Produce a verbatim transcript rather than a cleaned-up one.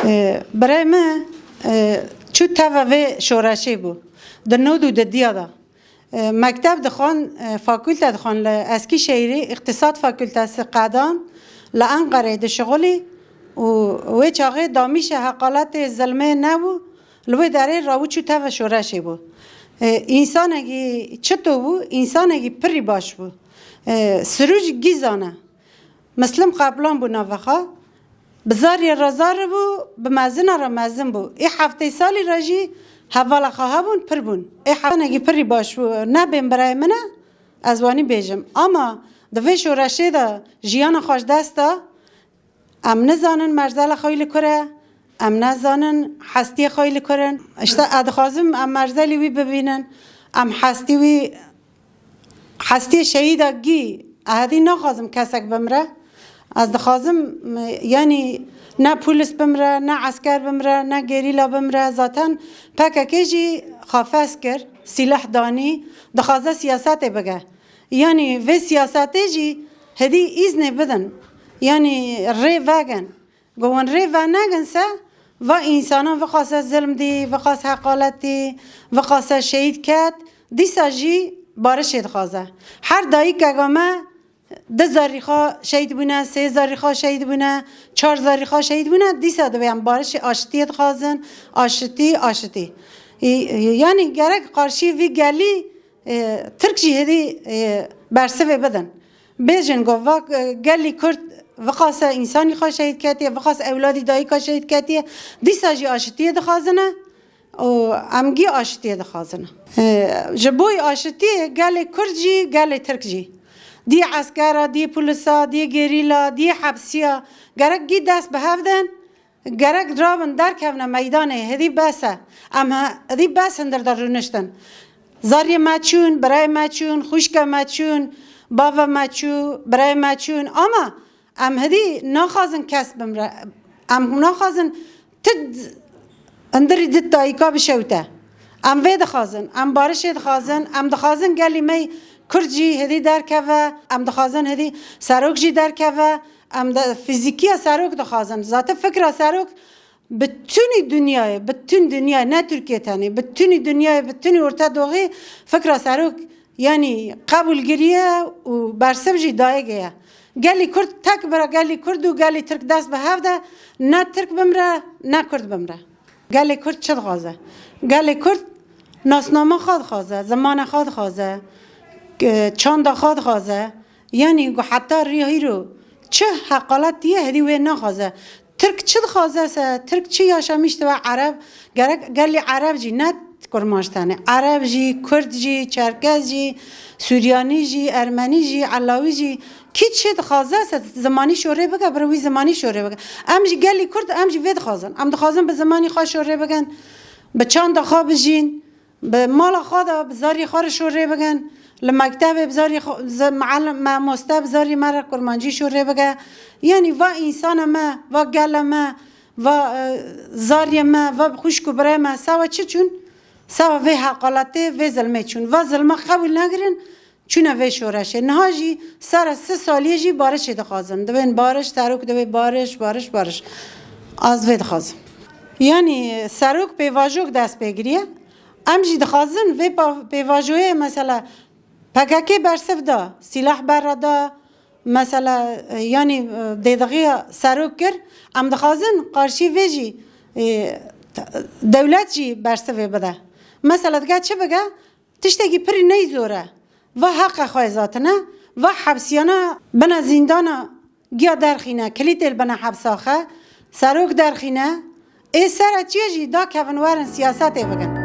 E, birayê min, e, çû teva vê şoreşê bû. Di nod û didiya de. E, mekteb dixwan, e, fakulte dixwan li Eskîşehîrê, îqtîsad fakultesi qedan li Enqereyê dişixulî û wê çaxê damîşe heqaletê zilmê nebû, li wê derê rawû çû teva şoreşê bû. E, însanekî çito bû, însanekî pirî baş bû. E, Sirûc Gîzan e. Mislim Qeplan bû navê xwe. Bi zariyê re zar bû, bi mezina re mezin bû. Ê heftê salî re jî hevala xwe hebûn, pir bûn. Ê hefanekî pirî baş bû. Nebên birayê min e, ez wanî bêjim. Ama di vê şoreşê de jiyana xwe ji dest da. Em nizanin merzela xwe yî li kur e, em nezanin hestiyê xwe yî li kur in. Îşte ez dixwazim em merzelî wî bibînin. Em hestî wî Hestiyê şehîda gî, ez hevî naxwazim kesek bimre. Ez dixwazim, yanî ne polîs bimre, ne esker bimre, ne gerîla bimre. Zaten P K K jî xafes kir, sîleh danî, dixwaze siyasetê bige. Yanî vê siyasetê jî hevî îznê bidin. Yanî rê vegin. Go hûn rê venegin se, va însanan viqase zilm dî, viqas heqalet dî, viqase şehîd ket, dîsa jî barişê dixwaze. Her dayikeka me du zarî xwe şehîd bûne, sê zarî xwe şehîd bûne, çar zarî xwe şehîd bûne, dîsa divê em barişê aşitiyê dixwazin, aşitî, aşitî. Yanî gerek qarşî vî gelî, e, Tirk jî hêdî, e, bersivê bidin. Bêjin ku va, e, gelî Kurd viqase însanî xwe şehîd ketiye, viqas ewladî dayika şehîd ketiye, dîsa jî aşitiyê dixwazine û em gî aşitiyê dixwazine. E, ji boy aşitiyê gelê Kurd jî, gelê Tirk jî. Dî eskera, dî polisa, dî gerîla, dî hepsiya. Gerek gî dest bi hev den, Gerek rabin derkevne meydanê, hidî bes e. Em he-, hidî bes hindir de rûniştin. Zariyê me çûn, birayê me çûn, xwişka me çûn, bava me çû, birayê me çûn. Ama em hidî naxwazin kes bimre. Em naxwazin ti d-, hindirî di dayika bişewte. Em vê dixwazin, em barişê dixwazin, em dixwazin gelî me Kurd jî hidî derkeve, em dixwazin hidî serok jî derkeve, em de fîzîkiya serok dixwazin. Zaten fikra serok bi tunî dinyayê, bi tun dinyayê, ne Tirkiye tenê, bi tunî dinyayê, bi tunî Orta Doğî fikra serok, yanî qebûlgirî ye û bersiv jî dayê ye. Gelî Kurd tek bira gelî Kurd û gelî Tirk dest bi hev de, ne Tirk bimre, ne Kurd bimre. Gelê Kurd çi dixwaze? Gelê Kurd nasnama xwe dixwaze, zimana xwe dixwaze, e, çanda xwe dixwaze. Yanî ku heta rîya hîro çi heqalet diye, hêdî wê naxwaze. Tirk çi dixwaze se, Tirk çi yaşamîş dibe Ereb, gerek gelê Ereb jî, ne Kurmanc tenê. Ereb jî, Kurd jî, Çerkez jî, Suryanî jî, Ermenî jî, Elawî jî, kî çi dixwaze se zimanî şorê bike, bi wî zimanî şorê bike. Em jî gelî Kurd, em jî vê dixwazin. Em dixwazin bi zimanî xwe şorê bikin, bi çanda xwe bijîn, bi mala xwe de bi zarî xwe re şorê bikin, li mektebê bi zarî xwe, zi-, mealim-, mamoste bi zarî me re kurmancî şorê bike. Yanî va însana me, va gele me, va, e, zariyê me, va xwişk û birayê me, sawa çi çûn? Sawa vê heqaletê, vê zilmê çûn. Va zilma qebûl negirin, çûne vê şoreşê. Niha jî sera sih saliyê jî barişê dixwazin. Divên bariş, serok divê bariş, bariş, bariş. Az vê dixwazim. Yanî serok pêvajo dest pê kiriye. Em jî dixwazin vê pa-, pêvajoyê mesela P K K bersiv da, sîlah berra da, mesela, e, yanî, e, dêdixiya serok kir. Em dixwazin qarşî vê jî, e, t-, dewlet jî bersivê bide. Mesela dike çi bike? Tiştekî pirî ney zor e. Va heqa xwe zatine, va hepsiyana bine zîndana giya derxîne, kilîtê li bine hepsa xe, serok derxîne, ê sere çiye jî dakevin werin siyasetê bikin.